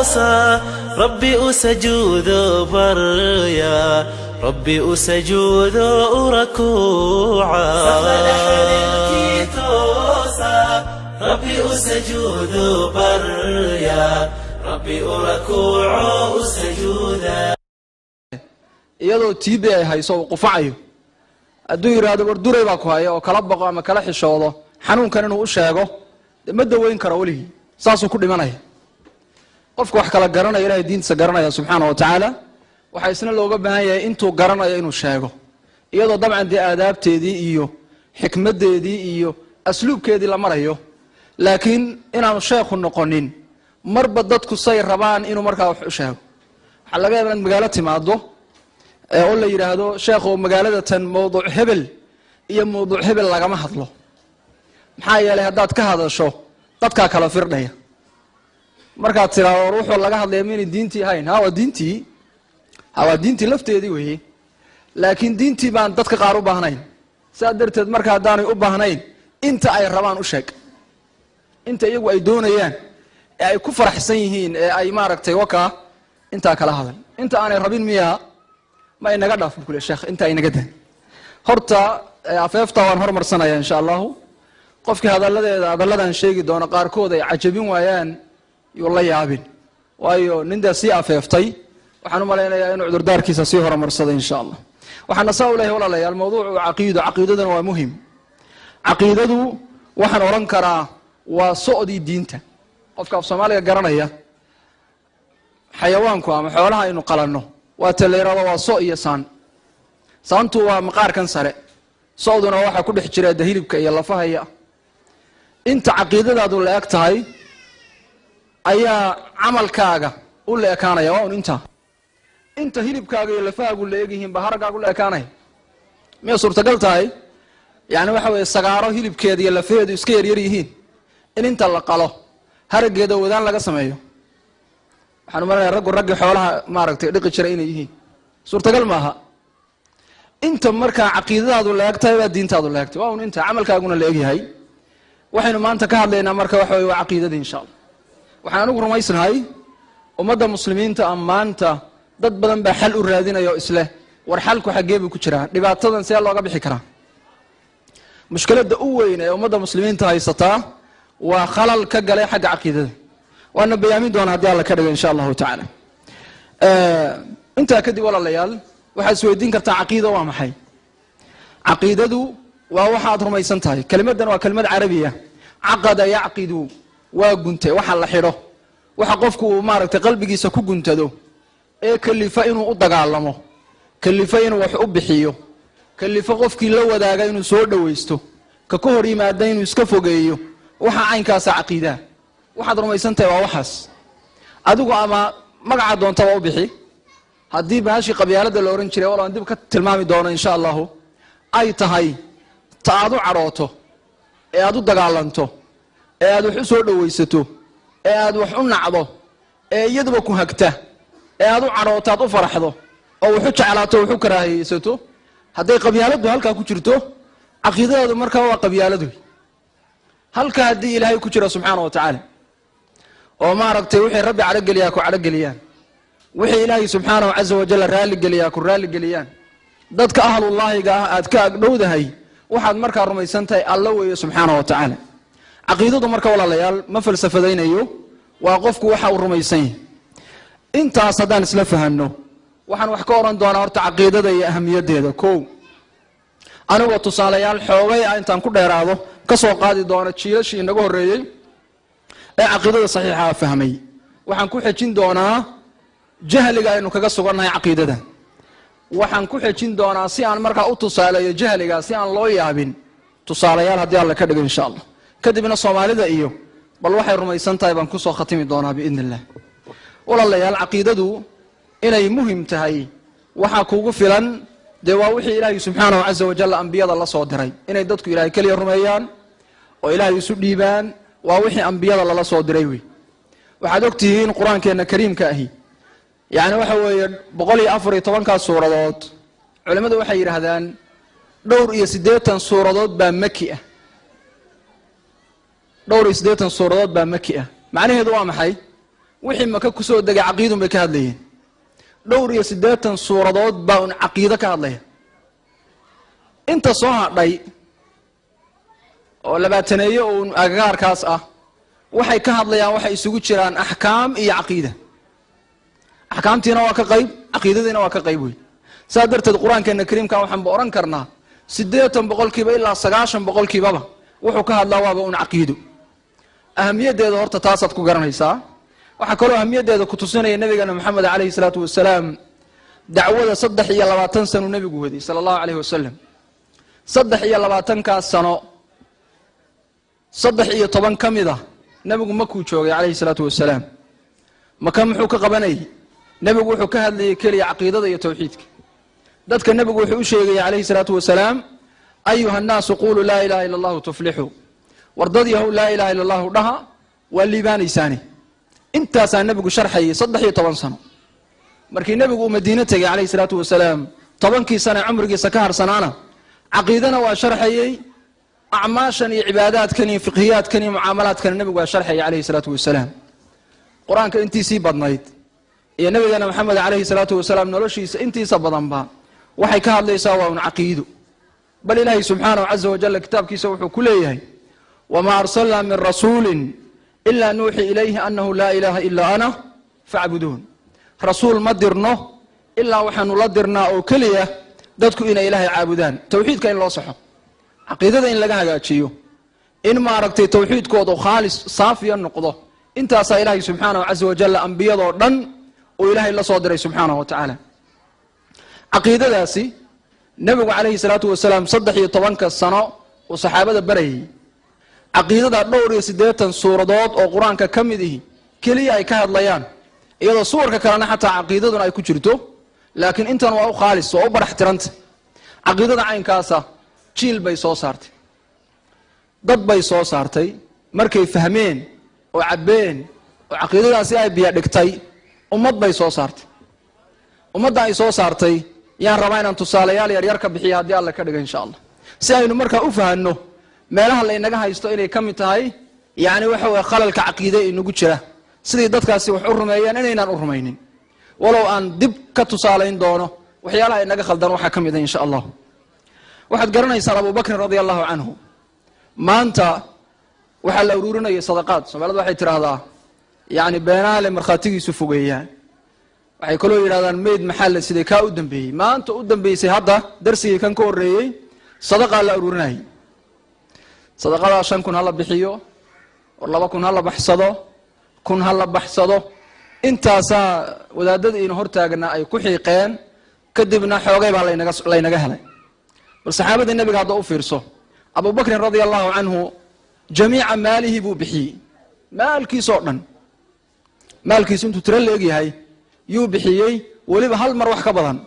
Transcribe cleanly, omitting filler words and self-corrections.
Toosa, Rabbi u sajuudo barya, Rabbi u sajuudo u rakuuca. Toosa, Rabbi u sajuudo barya, Rabbi u rakuuco u sajuuda. Iyadoo TB ay hayso, uu qufacayo, hadduu yidhaahdo "War, duray baa ku haya," oo kala baqo ama kala xishoodo xanuunkan inuu u sheego, de ma daweyn karo weligii, saasuu ku dhimanaya. Qofka wax kala garanaya, Ilahay diintiisa garanaya subxaana wa tacaala, waxaa isna looga baahan yahay intuu garanayo inuu sheego, iyadoo dabcan dee aadaabteedii iyo xikmaddeedii iyo asluubkeedii la marayo, laakiin inaanu sheekhu noqonin marba dadku say rabaan inuu markaa wax u sheego. Waxaa laga yaaba inaad magaalo timaado oo la yidhaahdo, "Sheekhow, magaalada tan mawduuc hebel iyo mawduuc hebel lagama hadlo, maxaa yeelay haddaad ka hadasho dadkaa kala firdhaya." Markaad tiraado, "War, wuxuu laga hadlaya maynay diintii ahayn?" Ha, waa diintii, ha, waa diintii lafteedii weeye, laakiin diintii baan dadka qaar u baahnayn. Saa darteed marka haddaanay u baahnayn, inta ay rabaan u sheeg, inta iyagu ay doonayaan ee ay ku faraxsan yihiin ee ay maaragtay wakaa intaa kala hadal. Inta aanay rabin miyaa ma inaga dhaaf bu kule, "Sheekh, inta inaga dah." Horta afeefta waan hormarsanaya insha Allahu. Qofkii hadalladeeda, hadalladan sheegi doono qaarkood ay cajabin waayaan, yuu la yaabin, waayo nindaa sii afeeftay. Waxaan u malaynayaa inuu cudurdaarkiisa sii horumarsaday insha Allah. Waxaana saa u lehay, walaalayaal, mawduucu caqiido. Caqiidaduna waa muhim. Caqiidadu waxaan odhan karaa waa socdii diinta. Qofka af Soomaaliga garanaya, xayawaanku ama xoolaha aynu qalanno waa ta la yidhahdo waa so iyo saan. Saantu waa maqaarkan sare, socduna waxaa ku dhex jira de hilibka iyo lafahaya. Inta caqiidadaadu la eg tahay ayaa camalkaaga u la ekaanaya. Waa un intaa inta hilibkaaga iyo lafahaagu la egyihiin ba haraggaagu la ekaanaya. Miyay suurtagal tahay, yani waxa weeye, sagaaro hilibkeeda iyo lafaheedu iska yaryar yihiin in inta la qalo haraggeeda wadaan laga sameeyo? Waxaan umalanaya raggu raggii xoolaha maaragtay dhiqi jiray inay yihiin. Suurtagal maaha. Inta markaa caqiidadaadu la eg tahay baa diintaadu la egtay. Waa un inta camalkaaguna la egyahay. Waxaynu maanta ka hadlaynaa marka waxa weye waa caqiidadii insha Allah. Waxaan anigu rumaysnahay ummadda muslimiinta a maanta dad badan baa xal u raadinaya oo isleh, "War, xalku xaggee buu ku jiraa? Dhibaatadan see looga bixi karaa?" Mushkiladda u weyn ee ummadda muslimiinta haysataa waa khalal ka galay xagga caqiidada. Waana bayaamin doona haddii Alla ka dhigo insha Allahu tacaala. Intaa kadib, walaalayaal, waxaad isweydiin kartaa, caqiida waa maxay? Caqiidadu waa waxaad rumaysan tahay. Kelimaddan waa kelimad carabiya. Caqada yacqidu, waa guntay, waxa la xidho, waxa qofku uu maaragtay qalbigiisa ku guntado ee kalifa inuu u dagaalamo, kalifa inuu wax u bixiyo, kalifo qofkii la wadaaga inuu soo dhowaysto, ka ka hor yimaada inuu iska fogeeyo. Waxa caynkaasa caqiidaha. Waxaad rumaysan tahay waa waxaas. Adigu ama magaca doontaba u bixi. Haddii bahashii qabyaaladda la odhan jiray, wal aan dib ka tilmaami doono insha Allahu, ay tahay ta aad u cadhooto ee aad u dagaalanto ee aad wax u soo dhowaysato ee aad wax u nacdo ee iyaduba ku hagta ee aad u cadhooto, aad u faraxdo oo wax u jeclaato, wax u karaahiyeysato, hadday qabyaaladdu halkaa ku jirto, caqiidadaadu markaa waa qabyaalad wey. Halka haddii Ilaahay ku jiro subxaana wa tacaala oo maaragtay wixii Rabbi cadhogeliyaa ku cadhogeliyaan, wixii Ilaahay subxaanahu caza wajalla raalligeliyaa ku raalligeliyaan, dadka ahlullaahiga ah aad ka agdhowdahay, waxaad markaa rumaysan tahay Alla weeye subxaana wa tacaala. Caqiidadu marka, walaalayaal, ma falsafadaynayo, waa qofku waxa uu rumaysan yahay. Intaas haddaan isla fahanno, waxaan wax ka odhan doonaa horta caqiidada iyo ahamiyaddeeda. Kow, anigoo tusaalayaal xoogay ah intaan ku dheeraado ka soo qaadi doona jiilashii inaga horreeyey ee caqiidada saxiixaa fahmay. Waxaan ku xejin doonaa jahliga aynu kaga sugannahay caqiidada. Waxaan ku xejin doonaa, si aan markaa u tusaaleeyo jahliga, si aan loo yaabin, tusaalayaal haddii Alla ka dhigo insha Allah. Kadibna Soomaalida iyo bal waxay rumaysan tahay baan kusoo khatimi doonaa biidn illah. Walaalayaal, caqiidadu inay muhim tahay waxaa kugu filan dee waa wixii Ilaahay subxaanahu caza wajal ambiyada la soo diray, inay dadku Ilahay keliya rumeeyaan oo Ilaahay isu dhiibaan. Waa wixii ambiyada lala soo diray wey. Waxaad ogtihiin Qur-aankeenna kariimka ahi, yacni waxa weeye, 114-kaas suuradood, culimmadu waxay yidhaahdaan dhowr iyo siddeetan suuradood baa maki ah. Dhowr iyo siddeetan suuradood baa maki ah. Macnaheedu waa maxay? Wixii Maka kusoo degay caqiidun bay ka hadlayeen. Dhowr iyo siddeetan suuradood baa un caqiido ka hadlaya. Inta soo hadhay oo labaataneeyo uun agagaarkaas ah waxay ka hadlayaan, waxay isugu jiraan axkaam iyo caqiida. Axkaamtiina waa ka qayb, caqiidadiina waa ka qayb wey. Saas darteed Qur-aankeena kariimka waxaanba odhan karnaa 80% ilaa 90%-ba wuxuu ka hadlaa waaba un caqiido. Ahamiyaddeeda horta taasaad ku garanaysaa. Waxaa kaloo ahamiyaddeeda ku tusinaya nabigeena Maxamed calayhi salaatu wasalaam dacwada 23 sano nebigu waday sala Allahu alayhi wasalam. 23-kaas sano, 13 ka mid ah nebigu Makuu joogay calayhi salaatu wasalaam. Maka muxuu ka qabanayay nebigu? Wuxuu ka hadlayay keliya caqiidada iyo tawxiidka. Dadka nebigu wuxuu u sheegayay calayhi salaatu wasalaam: "أيها الناس قولوا لا إله إلا الله تفلحوا." War dad yahow, "laa ilaha illa Allahu" dhaha, waa liibaanaysaane. Intaasaa nebigu sharxayay 13 sano. Markii nebigu uu Madiine tegay calayhi salaatu wasalaam, 10-kii sane cumrigiisa ka harsanaana caqiidana waa sharxayey, acmaashan iyo cibaadaadkan iyo fiqhiyaadkan iyo mucaamalaadkana nebigu waa sharxayay calayhi salaatu wasalaam. Qur-aanka intiisii badnayd iyo nabigeena Maxamed calayhi salaatu wasalaam noloshiisa intiisa badanba waxay ka hadlaysaa waa un caqiido. Bal Ilaahay subxaanahu caza wajalla kitaabkiisa wuxuu ku leeyahay: "وما أرسلنا من رسول إلا نوحي إليه أنه لا إله إلا أنا فاعبدون." Rasuul ma dirno ilaa waxaanu la dirnaa oo keliya dadku inay Ilaahay caabudaan, tawxiidka in loo saxo, caqiidada in laga hagaajiyo, in maaragtay tawxiidkoodu khaalis saafiya noqdo. Intaasaa Ilaahay subxaanahu caza wajalla ambiyadoo dhan uu Ilaahay la soo diray subxaanahu wa tacaala. Caqiidadaasi nebigu calayhi salaatu wasalaam 13-ka sano uu saxaabada barayay, caqiidada dhowr iyo siddeetan suuradood oo Qur-aanka ka mid ihi keliya ay ka hadlayaan, iyadoo suwarka kalena xataa caqiidaduna ay ku jirto, laakiin intan waa u khaalis, waa u barax tiranta. Caqiidada caynkaasa jiil bay soo saartay, dad bay soo saartay. Markay fahmeen oo cabbeen oo caqiidadaasi ay biya dhigtay, ummad bay soo saartay. Ummadda ay soo saartay yaan rabaa inaan tusaalayaal yaryar ka bixiya, haddii Alla ka dhiga, insha Allah, si aynu markaa u fahanno meelaha laynaga haysto inay ka mid tahay, yacni waxa weye, khalalka caqiide inagu jira, sidii dadkaasi wax u rumeeyeen inaynaan u rumaynin, walow aan dib ka tusaalayn doono waxyaalaha inaga khaldan waxaa ka mid a, insha Allah. Waxaad garanaysaan Abubakrin radia Allahu canhu. Maanta waxaa la ururinayay sadaqaad. Soomaalida waxay tidhaahdaa, yacni, beenaale markhaatigiisu fogeeyaa. Waxay kaloo yidhahdaan meyd maxaa la siday kaa u dambeeyey. Maanta u dambeysay, hadda darsigii kan ka horreeyey, sadaqaa la ururinayay. Sadaqadaa 5,000 ha la bixiyo, oo 2,000 ha la baxsado, 1,000 ha la baxsado. Intaasaa wadaadadiina hortaagnaa ay ku xiiqeen, kadibna xoogay baa laynaga helay. Bal saxaabadii nebiga hadda u fiirso. Abubakrin radia Allahu canhu jamiica maalihi buu bixiyey, maalkiisoo dhan. Maalkiisu intuu tiro la egyahay yuu bixiyey, weliba hal mar wax ka badan.